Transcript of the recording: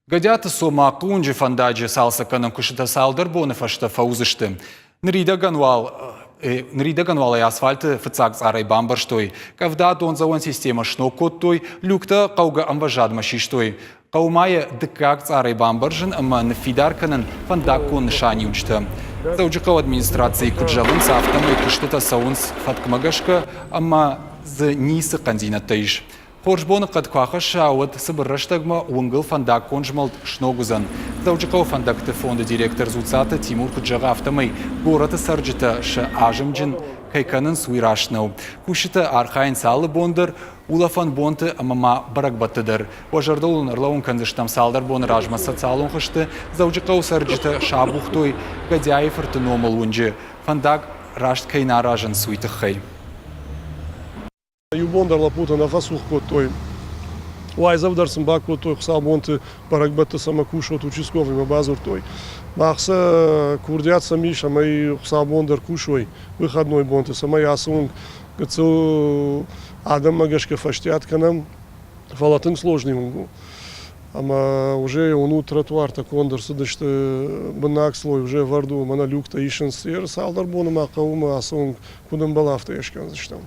Гӕдиаты Цомахъы уынджы фӕндаджы цалцӕггӕнӕн куыстытӕ цалдӕр боны фӕстӕ фӕуыдзысты. Ныридӕгӕн уал ныридӕгӕн уал ӕй асфальты фыццаг цъарӕй бамбӕрзтой, къӕвда дондзӕуӕн системӕ сног кодтой, люктӕ хъӕугӕ ӕмвӕзадмӕ систой. Хъӕуы ма йӕ дыккаг цъарӕй бамбӕрзын ӕмӕ ныффидар кӕнын фӕндаггон нысаниуджытӕ. Дзӕуджыхъӕуы администрацийы куыд зӕгъынц, афтӕмӕй куыстытӕ цӕуынц фӕткмӕ гӕсгӕ ӕмӕ дзы ницы хъӕндзинӕдтӕ ис. Хорз боныхъӕд куы ахӕсса, уӕд цыбыр рӕстӕгмӕ уынгыл фӕндаггон змӕлд сног уыдзӕн. Дзӕуджыхъӕуы фӕндӕгты фонды директор Дзуццаты Тимур куыд зӕгъы, афтӕмӕй горӕты цӕрджытӕ сӕ азымджын кӕй кӕнынц, уый раст нӕу. Кусджытӕ архайынц алы бон дӕр, улӕфӕн бонты ӕмӕ ма бӕрӕгбӕтты дӕр. Уӕ зӕрдыл уын ӕрлӕууын кӕндзыстӕм цалдӕр боны размӕ социалон хызты Дзӕуджыхъӕуы цӕрджытӕ сабухтой Гӕдиайы фырты номыл уынджы фӕндаг раст кӕй нӕ аразынц, уый тыххӕй. Иу бон дӕр лӕппутӕ нӕ фӕцух кодтой. Уайдзӕф дӕр сын бакодтой хуыцаубонты бӕрӕгбӕтты цӕмӕ кусот, участковыймӕ бадзырдтой. Мах сӕ курдиат сӕм ис, ӕмӕ хуыцаубон дӕр кусой выходной бонты, цӕмӕй ацы уынг гыццыл адӕммӕ гӕсгӕ фӕстиат кӕнӕм, фӕлӕ тынг сложный уынг у. Ӕмӕ уже уынут тротуартӕ конд ӕрцыдысты, быннаг слой уже ӕвӕрд у, мӕнӕ люктӕ исынц. Цалдӕр боны ма хъӕуы ӕмӕ ацы уынг куыд ӕмбӕлы, афтӕ йӕ скӕндзыстӕм.